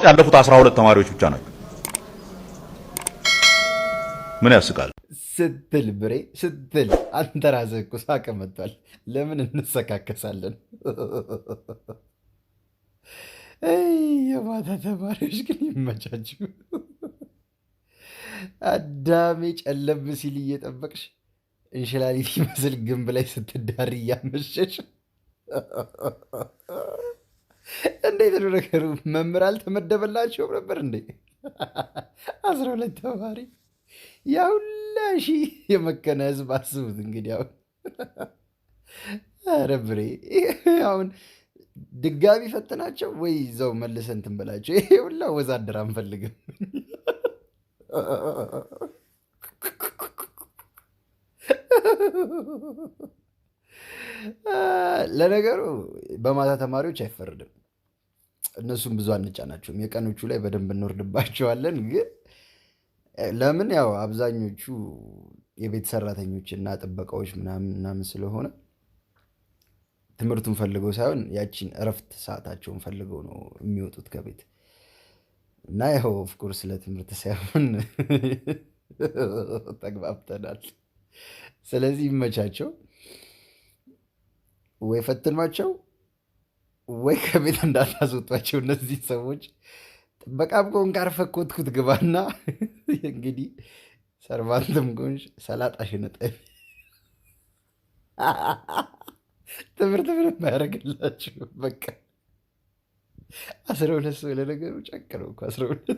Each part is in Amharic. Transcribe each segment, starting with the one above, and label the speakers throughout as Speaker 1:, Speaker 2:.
Speaker 1: ውስጥ ያለፉት 12 ተማሪዎች ብቻ ናቸው። ምን ያስቃል?
Speaker 2: ስትል ብሬ ስትል አንተ ራስህ እኮ ሳቅ መጥቷል። ለምን እንሰካከሳለን? የማታ ተማሪዎች ግን ይመቻችሁ። አዳሜ ጨለም ሲል እየጠበቅሽ እንሽላሊት ይመስል ግንብ ላይ ስትዳሪ እያመሸሽ እንዴት ነው ነገሩ? መምህር አልተመደበላቸውም ነበር እንዴ? 12 ተማሪ ያ ሁላ ሺህ የመከነ ህዝብ አስቡት እንግዲህ አሁን። ኧረ ብሬ አሁን ድጋሚ ፈትናቸው ወይ ይዘው መልሰን እንትን በላቸው። ይሄ ሁላ ወዛደር አንፈልግም። ለነገሩ በማታ ተማሪዎች አይፈረድም። እነሱም ብዙ አንጫናቸውም። የቀኖቹ ላይ በደንብ እንወርድባቸዋለን። ግን ለምን ያው አብዛኞቹ የቤት ሰራተኞች እና ጥበቃዎች ምናምን ምናምን ስለሆነ ትምህርቱን ፈልገው ሳይሆን ያቺን እረፍት ሰዓታቸውን ፈልገው ነው የሚወጡት ከቤት። እና ያው of course ለትምህርት ሳይሆን ተግባብተናል። ስለዚህ ይመቻቸው፣ ወይ ፈትኗቸው ወይ ከቤት እንዳታስወጧቸው እነዚህ ሰዎች። ጥበቃም ከሆንክ አርፈህ ኮትኩት ግባና እንግዲህ servant ም ከሆንሽ ሰላጣሽን እጠቢ። ትምህርት ምንም አያደርግላችሁ። በቃ 12 ሰው ለነገሩ ጨቅ ነው እኮ 12።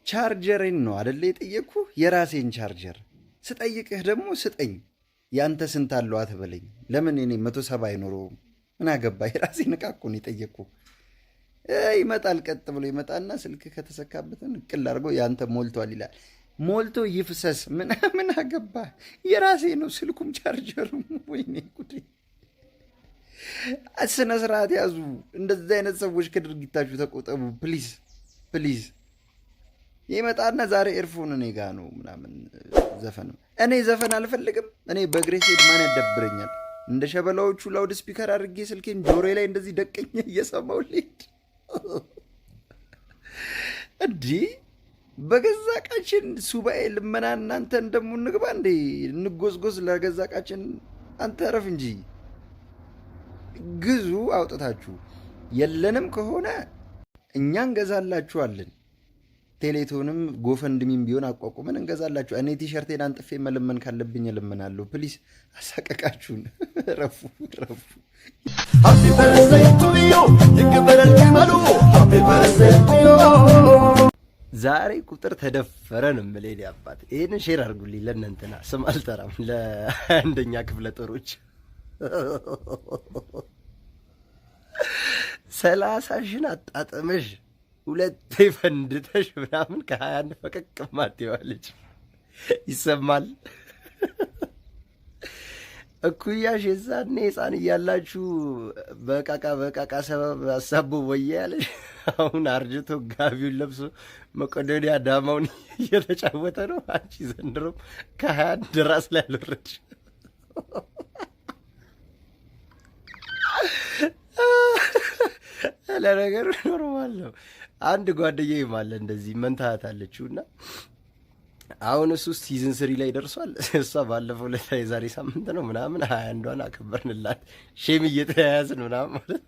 Speaker 2: ቻርጀሬን ነው አደለ የጠየቅኩህ? የራሴን ቻርጀር ስጠይቅህ ደግሞ ስጠኝ። ያንተ ስንት አለው አትበለኝ። ለምን እኔ 170 አይኖረውም? ምን አገባ? የራሴን ዕቃ እኮ ነው የጠየቅኩህ። ይመጣል፣ ቀጥ ብሎ ይመጣና ስልክ ከተሰካበትን እቅል አድርጎ ያንተ ሞልቷል ይላል። ሞልቶ ይፍሰስ፣ ምን አገባ? የራሴ ነው ስልኩም ቻርጀሩም። ወይኔ ጉዴ! ስነ ስርዓት ያዙ። እንደዚህ አይነት ሰዎች ከድርጊታችሁ ተቆጠቡ። Please please። ይመጣና ዛሬ earphone እኔ ጋ ነው ምናምን ዘፈን። እኔ ዘፈን አልፈልግም። እኔ በእግሬ ስሄድ ማን ያደብረኛል? እንደ ሸበላዎቹ loud speaker አድርጌ ስልኬን ጆሮዬ ላይ እንደዚህ ደቀኝ እየሰማው ልሄድ እንዲህ በገዛ ዕቃችን ሱባኤ ልመና እናንተን ደግሞ እንግባ እንዴ? እንጎዝጎዝ ለገዛ ዕቃችን። አንተ እረፍ እንጂ ግዙ አውጥታችሁ። የለንም ከሆነ እኛ እንገዛላችኋለን። ቴሌቶንም GoFundMe ም ቢሆን አቋቁመን እንገዛላችሁ። እኔ ቲሸርቴን አንጥፌ መለመን ካለብኝ እለምናለሁ። Please አሳቀቃችሁን። ረፉ ረፉ።
Speaker 3: Happy birthday to you, ይክበረል ግመሉ። Happy birthday to you.
Speaker 2: ዛሬ ቁጥር ተደፈረ ነው የምልህ። የእኔ አባት ይሄንን share አድርጉልኝ ለእነንትና ስም አልጠራም፣ ለአንደኛ ክፍለ ጦሮች 30 ሺህን አጣጥመሽ ሁለቴ ፈንድተሽ ምናምን ከ21 ፈቀቅ ማትይዋለች ይሰማል። እኩያሽ የዛኔ ሕፃን እያላችሁ በቃቃ በቃቃ ሰበብ አሳቦ ወየ ያለሽ አሁን አርጅቶ ጋቢውን ለብሶ መቄዶንያ ዳማውን እየተጫወተ ነው። አንቺ ዘንድሮም ከ21 ራስ ላይ አልወረድሽ። ለነገሩ normal ነው። አንድ ጓደኛዬም አለ እንደዚህ መንታት አለችው እና አሁን እሱ season 3 ላይ ደርሷል። እሷ ባለፈው ዕለት የዛሬ ሳምንት ነው ምናምን 21ዷን አከበርንላት። Shame እየተያያዝን ምናምን ማለት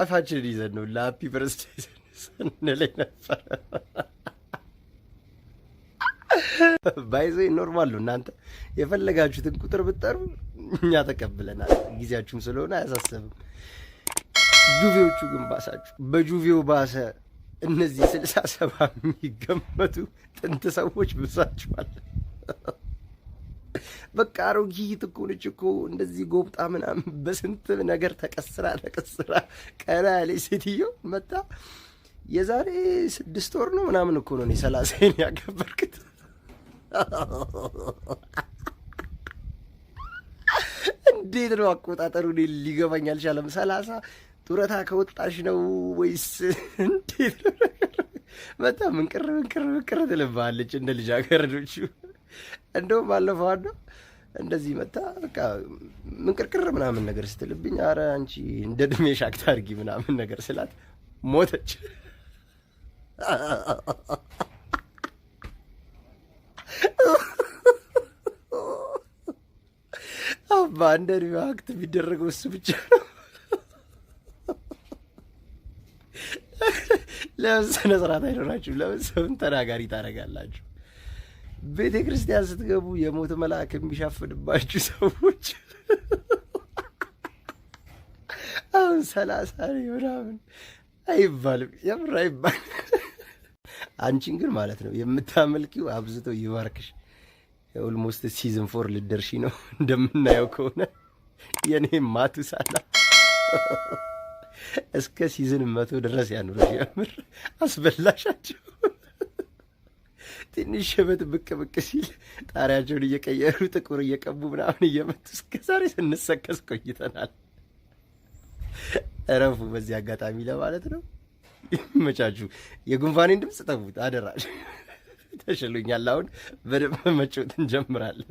Speaker 2: አፋችንን ይዘን ነው ለ happy birthday ስንለኝ ነበር። By the way normal ነው። እናንተ የፈለጋችሁትን ቁጥር ብትጠሩ እኛ ተቀብለናል። ጊዜያችሁም ስለሆነ አያሳሰብም። ጁቬዎቹ ግን ባሳችሁ፣ በጁቬው ባሰ። እነዚህ 60 70 የሚገመቱ ጥንት ሰዎች ብሳችኋል። በቃ አሮጊት እኮ ነች እኮ እንደዚህ ጎብጣ ምናምን በስንት ነገር ተቀስራ ተቀስራ ቀና ያለች ሴትዮ መጣ። የዛሬ 6 ወር ነው ምናምን እኮ ነው እኔ 30ን ያከበርክት። እንዴት ነው አቆጣጠሩ? እኔ ሊገባኝ አልቻለም። 30 ጡረታ ከወጣሽ ነው ወይስ እንዴት ነው? በጣም ምንቅር ምንቅር ምንቅር ትልባለች እንደ ልጃገረዶቹ። እንደውም ባለፈው አንዷ
Speaker 3: እንደዚህ መታ በቃ ምንቅርቅር ምናምን ነገር ስትልብኝ፣ አረ አንቺ እንደ እድሜሽ act አድርጊ ምናምን ነገር ስላት ሞተች። አባ እንደ እድሜዋ act የሚደረገው እሱ ብቻ ነው። ለምን ስነ ስርዓት አይኖራችሁም? ለምን ሰውን ተናጋሪ ታደርጋላችሁ? ቤተ ክርስቲያን ስትገቡ የሞት መልአክ የሚሻፍድባችሁ ሰዎች አሁን 30 ምናምን አይባልም፣ የምር አይባልም። አንቺን ግን ማለት ነው የምታመልኪው አብዝቶ ይባርክሽ። Almost season 4 ልደርሺ ነው እንደምናየው ከሆነ። የኔ ማቱሳላ እስከ season 100 ድረስ ያኑርሽ። የምር አስበላሻቸው። ትንሽ ሸበት ብቅ ብቅ ሲል ጣሪያቸውን እየቀየሩ ጥቁር እየቀቡ ምናምን እየመጡ እስከ ዛሬ ስንሰከስ ቆይተናል። እረፉ በዚህ አጋጣሚ ለማለት ነው። ይመቻችሁ። የጉንፋኔን ድምፅ ተዉት አደራ። ተሽሎኛል። አሁን በደንብ መጫወት እንጀምራለን።